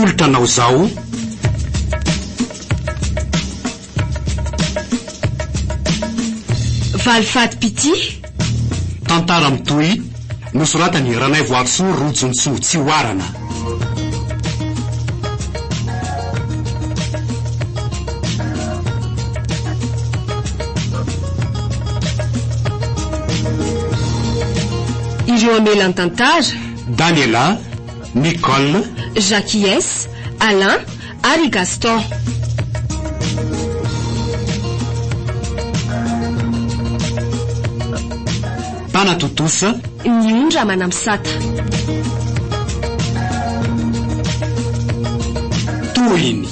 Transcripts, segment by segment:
Atolotra anao izao. Valifatim-pitia. Tantara mitohy, nosoratan'i Ranaivoarisoa Rojontsoa Tsihoarana. Ireo amelan-tantara. Daniela, Nicole. Jacques, Alain ary i Gaston. Mpanatontosa. Ny ondra manamsata. Tohiny.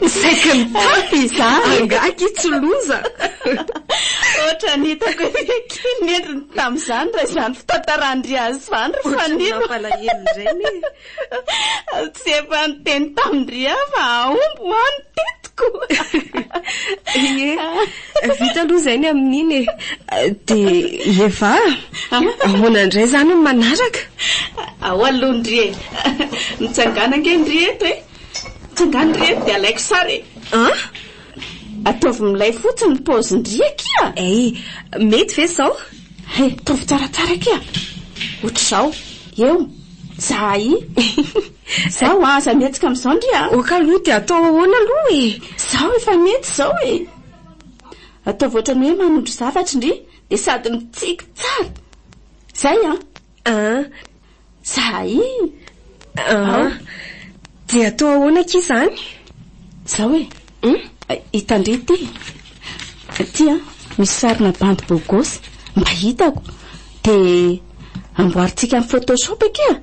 Saika mitapy izany. Angaha akia tsy loza. Ohatran'ny hitako ery akia ny endriny tamin'izany raha izany fitantaran-dry azy izany ry Fanilo. Ohatran'ny nampalahelo indray anie. Tsy efa niteny tamin-dry aho fa hahomby hoa ny tetiko. Ie, vita aloha izay ny amin'iny e. Dia Eva, ahoana indray izany ny manaraka? Ao aloha ndry e. Mitsangàna ange ndry eto e. Mitsangàna ndry eto dia alaiko sary e. An? Ataovy milay fotsiny ny paozin-dry akia! Hey, mety ve izao? Hey, ataovy tsaratsara akia! Ohatr'izao, eo, zahay. Zao an, aza mihetsika amin'izao ndry a! Ok aloha dia atao ahoana aloha e? Zao efa mety izao e! Ataovy ohatran'ny hoe manondro zavatra ndry dia sady mitsiky tsara! Zay an! An! Zahay! An! Dia atao ahoana akia izany? Zao e! Hitan-dry ity? Ity an, misy sarina bandy beau gosse mba hitako. Dia amboarintsika amin'ny photoshop akia!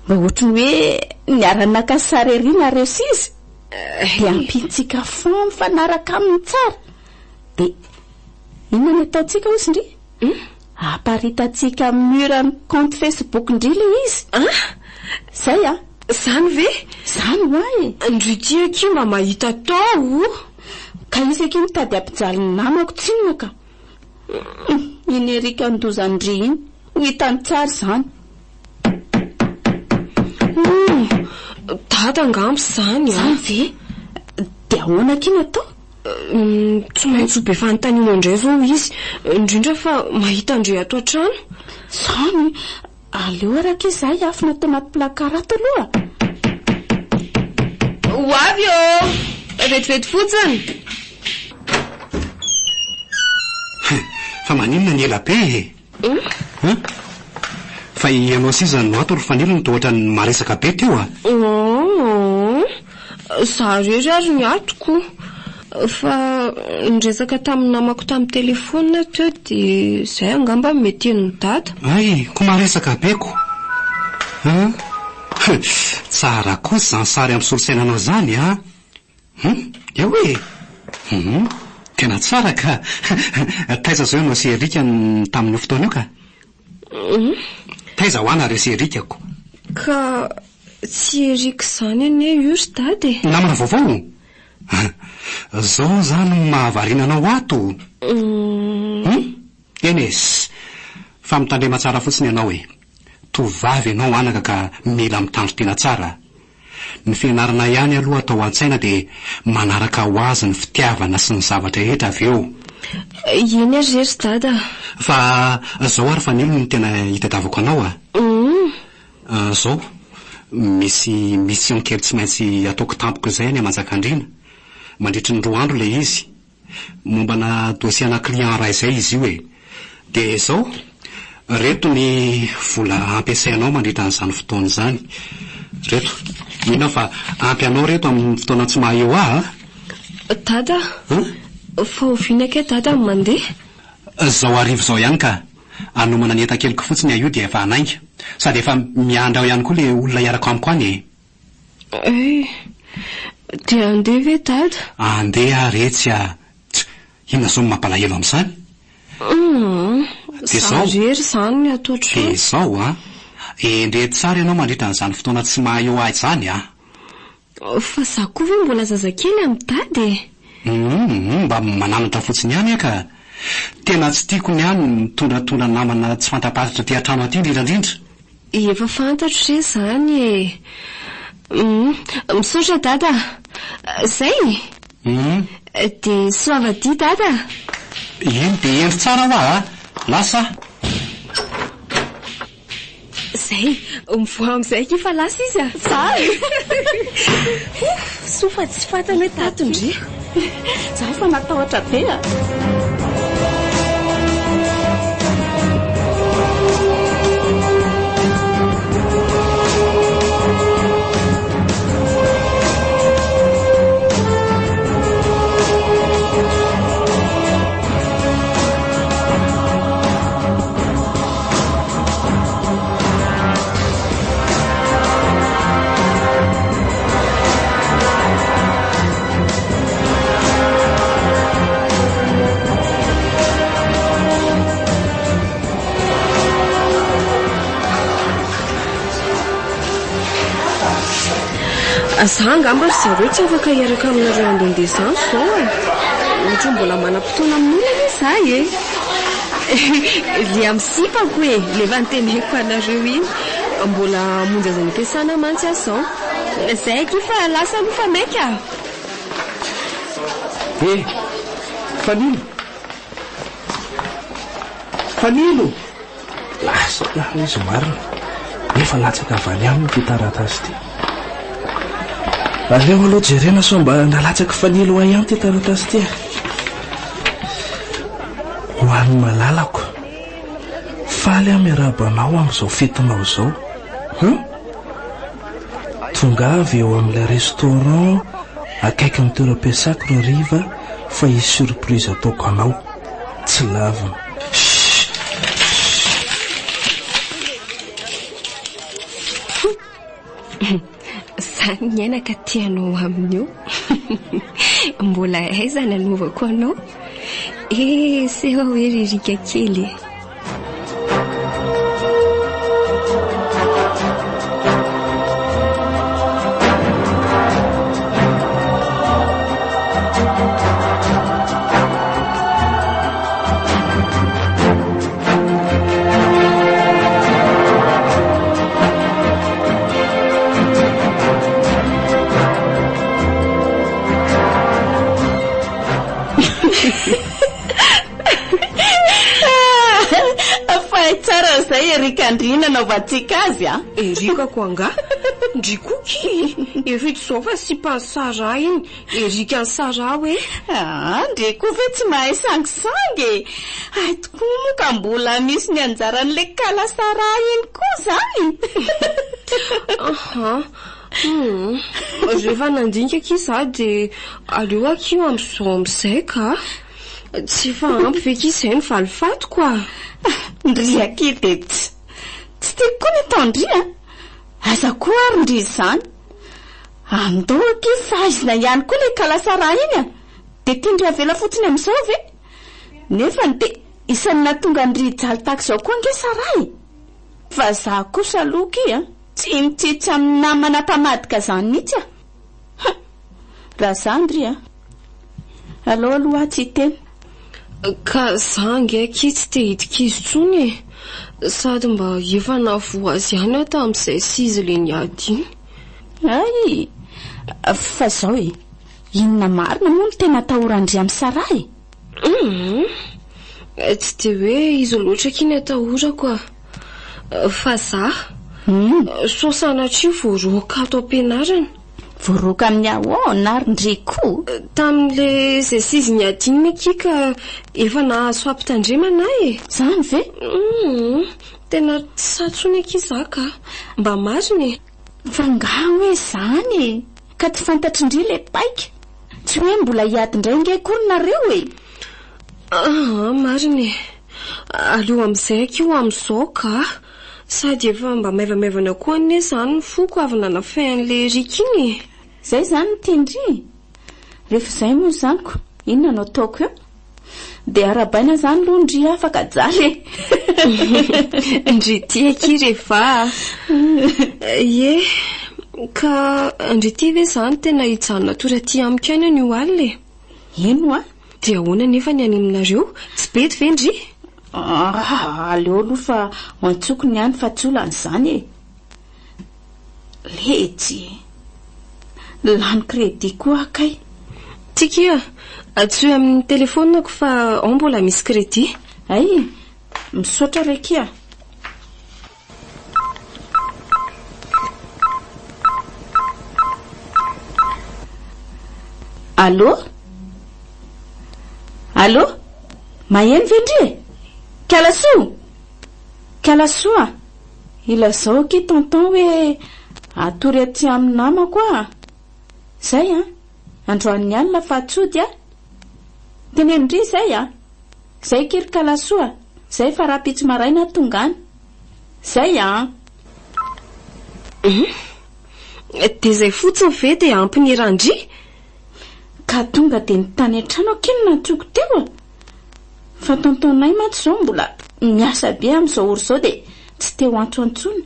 Mba ohatry ny hoe niara-naka sary ery nareo sy izy. Dia ampiantsika fond mifanaraka aminy tsara. Dia inona no ataontsika hozy ndry? Aparitantsika amin'ny mur an'ny compte Facebook ndry ilay izy. An! Zay an! Zany ve? Zany hoa e! Ndry ty akia mba mahita atao o! Ka izy akia mitady hampijaly ny namako tsinona ka! Hum! Iny Eric an-dozan-dry iny, ho hitany tsara izany. Hum! Dada angamba izany an! Zany ve? Dia ahoana akia no atao? Tsy maintsy ho be fanontaniana indray izao izy, indrindra fa mahita an-dry ato an-trano. Izany? Aleo araka izahay hiafina ato anaty placard ato aloha. Ho avy ô! Vetivety fotsiny. Fa maninona ny ela be e? Hum? Fa ianao sy iza no ato ry Fanilo no toa ohatran'ny maresaka be teo a? Aa, za irery ary ny ato ko. Fa niresaka tamin'ny namako tamin'ny telephone aho teo dia izay angamba no mety henon'i Dada. Hay, ko maresaka be ko. Hum? Tsara kosa izany sary amin'ny solosainanao izany a! Hum! Eo e! Hum! Tena tsara ka! Taiza izao ianao sy Eric tamin'io fotoana io ka? Hum! Taiza hoa nareo sy Eric ko? Ka tsy Eric izany anie io ry Dada e! Namana vaovao? Zao izany no mahavariana anao ato? Hum! Eny e! Fa mitandrema tsara fotsiny ianao e! Tovovavy ianao anaka ka mila mitandro tena tsara. Ny fianarana ihany aloha atao an-tsaina dia manaraka ho azy ny fitiavana sy ny zavatra rehetra avy eo. Eny ary re ry Dada a! Fa zao ary Fanilo no tena itadiavako anao a! Zao, misy mission kely tsy maintsy ataoko tampoka izay any Manjakandriana. Mandritry ny roa andro ilay izy. Mombana dossier ana client iray izay izy io e! Dia izao, reto ny vola ampiasainao mandritra an'izany fotoana izany. Reto. Mino aho fa ampy anao reto amin'ny fotoana tsy maha eo ahy a! Dada a! Fa oviana kay Dada no mandeha? Izao hariva izao ihany ka! Hanomana ny entan-keliko fotsiny aho io dia efa hanainga. Sady efa miandry ao ihany koa ilay olona hiaraka amiko any e! Eh! Dia handeha ve Dada? Handeha aho retsy a! Tch! Inona izao no mampalahelo amin'izany? Hum! Dia Za izao. irery izany ny ato an-trano. Dia izao an! Endrey tsara ianao mandritra an'izany fotoana tsy maha eo ahy izany an! Fa za koa ve mbola zazakely amin'i Dada e? Hum! Mba mananatra fotsiny ihany aho ka! Tena tsy tiako ny ahy ny mitondratondra namana tsy fantapantatra aty an-trano aty indrindra indrindra. Efa fantatro re izany e! Hum, misaotra dada a! Zay? Hum. Dia soava dia dada a! Eny dia hendry tsara hoa a! Lasa aho. Zay, mivoaha amin'izay akia fa lasa izy a! Za e! Ouf, soa fa tsy fantany hoe tato ndry. Za efa natahotra be a! Za angamba ry zareo tsy afaka hiaraka aminareo handehandeha izany izao e. Ohatran'ny mbola manam-potoana amin'olona anie za e. Le amin'ny sipako e! Le efa noteneniko anareo iny. Mbola hamonjy azy any am-piasana aho mantsy aho izao. Zay akia fa lasa aloha fa maika a! Eh! Fanilo! Fanilo! Lasa ihany izy marina. Efa latsaka avy any aminy ity taratasy ity. Aleo aloha jerena sao mba nalatsak'i Fanilo ahy ihany ity taratasy ity e. Ho an'ny malalako. Faly aho miarahaba anao amin'izao fetinao izao. Hum? Tongava eo amin'ilay restaurant akaikin'ny toeram-piasako rariva fa hisy surprise ataoko anao. Tsy lavina. Zany ny aina ka te hanao aminy eo. Mbola aiza ny hanaovako anao? Eh, seho hoe ry Rika kely e. Fay tsara izay Eric Andry nanaovantsika azy a! Eric ko angaha? Ndry koa ki! Efa hita izao fa sipan'i Sarah iny. Eric an'i Sarah hoe. Aa ndry koa ve tsy mahay sangisangy e! Hay tokoa moa ka mbola misy ny anjaran'ilay kala Sarah iny koa izany! Aha, hum, rehefa nandinika akia za dia aleo akia io amin'izao amin'izay ka! Tsy efa ampy ve akia izay ny valifatiko a! Ndry akia dia tsy tsy tiako koa ny ataon-dry a! Aza koa ary ndry izany! Andao akia fahaizina ihany koa ilay kala Sarah iny a! Dia tian-dry avela fotsiny amin'izao ve? Nefany dia isan'ny nahatonga an-dry hijaly tahaka izao koa ange Sarah e! Fa za kosa aloha akia tsy mitsitsy amin'ny namana mpamadika izany mihitsy a! Hum! Raha za ndry a! Alao aloha aho tsy hiteny. Ka za ange akia tsy te hidi-kizo intsony e! Sady mba efa nahavoa azy ihany aho tamin'izay sy izy le niady iny. Hay! Fa zao e! Inona marina moa no tena atahoran-dry amin'i Sarah e? Hum! Tsy dia hoe izy loatra akia ny atahorako a! Fa za? Sao sanatria voaroaka ato am-pianarana? Voaroaka amin'ny ahoana ary ndry ko? Tamin'ilay izay sizy niady iny akia ka efa nahazo fampitandremana aho e! Izany ve? Hum! Tena tsy sahy intsony akia za ka! Mba marina e! Fa angaha hoe izany e! Ka tsy fantatry ndry ilay paika? Tsy hoe mbola hiady indray ange akory nareo e! Aa marina e! Aleo amin'izay akia ho amin'izao ka! Sady efa mba maivamaivana koa anie izany ny foko avy nanafay an'ilay Eric iny e! Izay izany no tian-dry e! Rehefa izay moa izany ko, inona no ataoko eo? Dia arahabaina izany aloha ndry afaka jaly e! Ndry ity akia Reva a! Ie, ka ndry ity ve izany tena hijanona hatory aty amiko ihany anio alina e? Eny hoa! Dia ahoana nefa ny any aminareo? Tsy bedy ve ndry? Ah, aleo aloha fa ho antsoiko ny any fa tsy olana izany e. Letsy e. Lany crédit koa aho kay. Ty kia, antsoy amin'ny telefaoniko fa ao mbola misy crédit. Hay, misaotra re kia. Allô? Allô? Maheno ve ndry e? Kalasoa! Kalasoa! Ilazao akia tonton hoe hatory aty amin'ny namako aho. Zay an! Androany alina fa tsy hody aho. Teneno ndry izay an! Zay akia ry Kalasoa! Zay fa rahampitso maraina aho tonga any. Zay an! Hum! Dia izay fotsiny ve dia ampy ny eran-dry? Ka tonga dia ny tany an-trano akia no nantsoiko teo e! Fa tonton-nay mantsy izao mbola miasa be amin'izao ora izao dia tsy te ho antsoantsoina.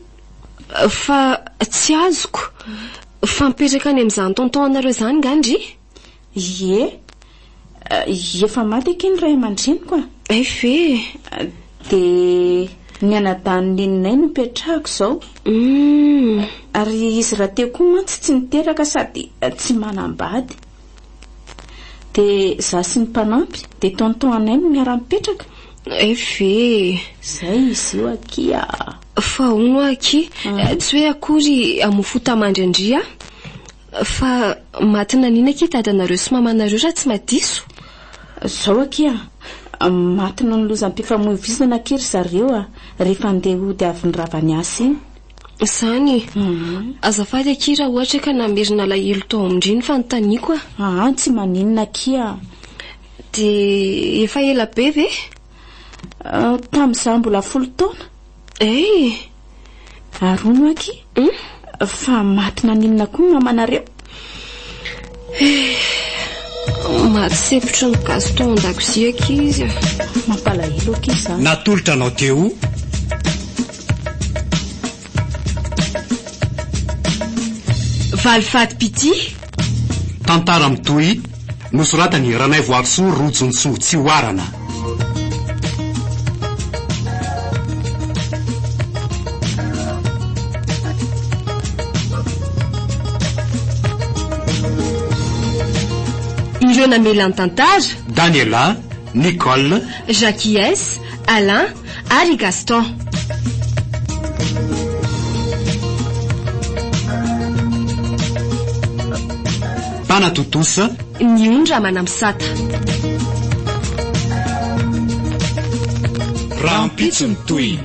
Fa tsy azoko. Fa mipetraka any amin'izany tonton anareo izany nga ndry? Ie. Efa maty akia ny ray aman-dreniko a. Hay ve? Dia ny anadahin'ny neninay no ipetrahako izao. Humm. Ary izy rahateo koa mantsy tsy niteraka sady tsy manambady. Dia izaho sy ny mpanampy dia tonton anay no miara-mipetraka. Hay ve? Izay izy io akia a. Fa hono hoa akia, tsy hoe akory hamoa fota-mandry an-dry aho. Fa maty nanina akia dadanareo sy mamanareo raha tsy madiso? Zao akia, maty noho ny lozam-pifamoivoizana akia ry zareo a, rehefa handeha hody avy nirava niasa iny. Izany? Azafady akia raha ohatra ka namerina alahelo tao amin-dry ny fanontaniako a. Aa, tsy maninona akia. Dia efa ela be ve? Tamin'izaho mbola folo taona. Hey! Ary hono aky, fa maty naninona koa ny mamanareo? Eh, maty sempotry ny gaz tao an-dakozia aky izy a. Mampalahelo aky izany. Natolotra anao teo. Valifatim-pitia. Tantara mitohy, nosoratan'i Ranaivoarisoa Rojontsoa Tsihoarana. Ireo namela ny tantara. Daniela, Nicole, Jacques, Alain ary i Gaston. Mpanatontosa. Ny ondra manamsata. Rahampitso ny tohiny.